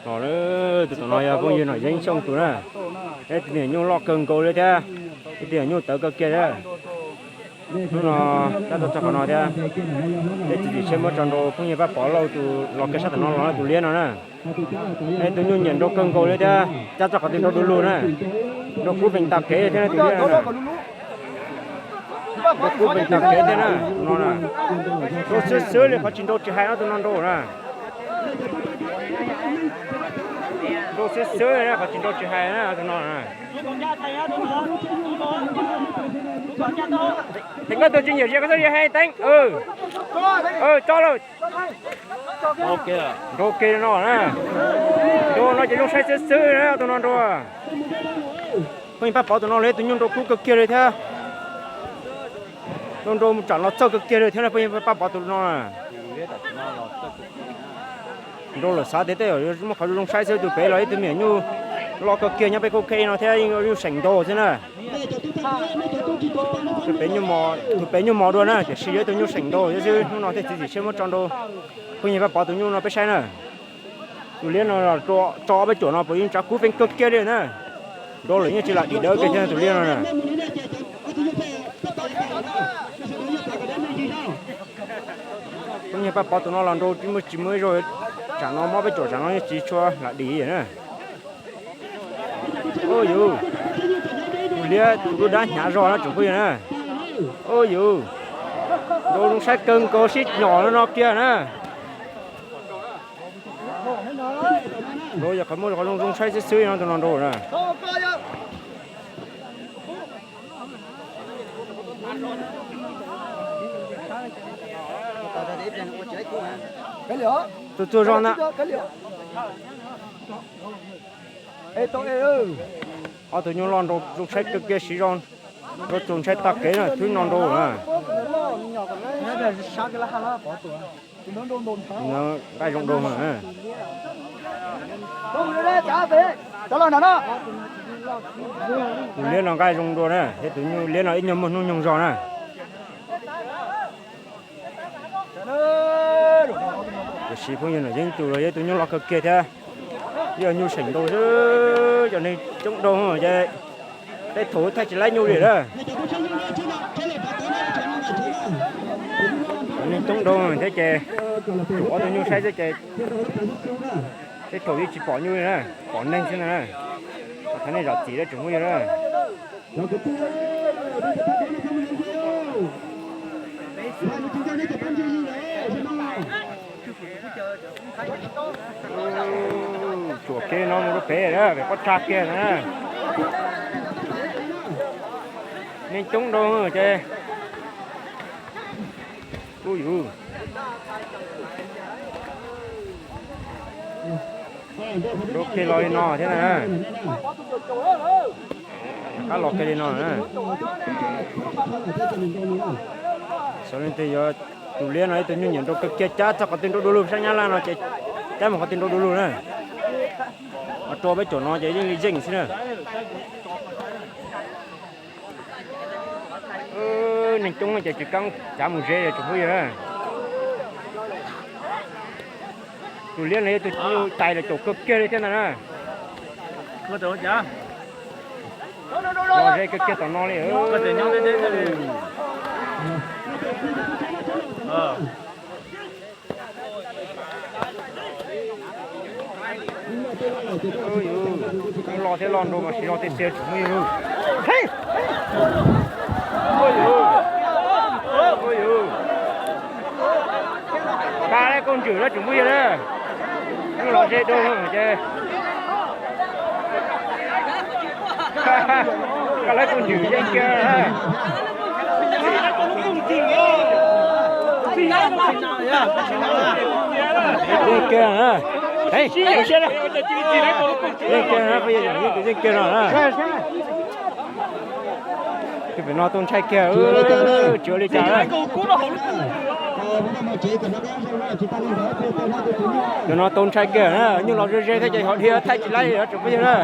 Los lawm, tus tom no yog phooj ywg Nom Yeeb Xyooj tus na. Ib tug me nyuam nyuj loj kawg nkaus li thiab, ib tug me nyuam nyuj tawv kawg kiag thiab. Hnub no tab tom txog qhov no thiab, peb txiav txim siab muab tso rau phooj ywg Paj Pov Lauj tus los kiag sab tom no los tus liab no na. Ib tug nyuj nyiam nrau kawg nkaus li thiab, cab txog qhov twg nrau du lug na. Nrau kub pees tas kev thiab na tus liab no na. Nrau kub pees tas kev thiab na, tus no na. Nrau xwb xwb li, qhov tsis nrau tsis hais no tus no nrau na. Nrau xwb xwb, qhov tsis nrau tsis hais na tus no na. Teev koj tus tsis nyiam zias koj txhob zias heev Teev. Tso lawm. Nrau kiag no na. Nrau no ces zoo saib xwb xwb na tus no nrau. Phooj ywg Paj Pov tus no li tus nyuj nrau kub kawg kiag li thiab. Nrau nrau mus tsam los txawj kawg kiag li thiab na phooj ywg Paj Pov tus no na. Nrau lawm xav tias tej zaum muaj qhov zoo saib xwb, tus pem los ib tug me nyuam nyuj loj kawg kiag nyob peb khub khej no thiab yeej seem nrau xwb na. Tus pem nyuj mos dua na, tiam sis yog ib tug nyuj seem nrau xwb. Hnub no thiaj txiav txim siab muab tso rau phooj ywg Paj Pov tus nyuj no peb saib na. Tus liab no los tso ob peb cuam no puas yeej tsav kub feeb kawg kiag li na. Nrau lawm yeej tsis lam dim dawb kiag thiab tus liab no na. Phooj ywg Paj Pov tus no los nrau tsis muaj tsis muaj ib zaug, tsam no mob peb caum tsam no yeej tsis tshua lam dim na. Ub yus, tus liab tus dub dab hnyav zog na tsoom phooj ywg na. Ub yus, nrau zoo saib kawg nkaus sib nyom no no kiag na. Nrau yog qhov muaj qhov zoo zoo saib xwb xwb no tus no nrau na. Txhua txhua zog ntag. Ob tug nyuj loj nrau zoo saib kawg kiag siv zog, nrau txaus ntshai tag kev na, twb no nrau na. Nqaij zoo dua. Tus liab no nqaij zoo dua na, thiab tus nyuj liab no ib nyuag muaj hnub nyoog zog na. Tiam sis phooj ywg Nom Yeeb tus los yog tus nyuj loj kawg kiag thiab, yog nyuj seem nrau xwb, cov neeg coob dua ces tej thaum thaij tsis laib nyuj li lawm. Cov neeg coob dua thiab ces tsum ob tug nyuj saib xwb ces tej thaum yeej tsis pom nyuj li na, pom neeg xwb na. Thov nej zam txim lawm tsoom phooj ywg na. Tsuam kiag no mus rau pem, pem pob tsav kiag na. Neeg coob dua ces ub yus. Rau kiag los li no thiab na. Rov qab los kiag li no na. Xav leej twg yuav tus liab no ib tug nyuj nyiam nrau kawg kiag, cab txog qhov twg nrau du lug, sab Nyab Laj no ces cab mus qhov twg nrau du lug na. Ho rau peb caum no ces yeej li yeej xwb na. Neeg coob ces tsis kam cav mus ze tsoom phooj ywg na. Tus liab no yog tus nyuj tais los caum kawg kiag li thiab ntag na. Los ze kawg kiag tom no li. Los thiab los nrau mas siv zog tiag tiag tsoom phooj ywg. Kab lab kooj ntswm na tsoom phooj ywg na. Yeej los ze dua ces kab lab kooj ntswm yeej kiag. Yeej kiag na. Yeej kiag na, yeej kiag no na. Tus pem no tau ntshai kiag, tsis ua li cas. Tus no tau ntshai kiag na, nyuj los ze ze thiab ces ho dhia thaij tsis laib tsoom phooj ywg na.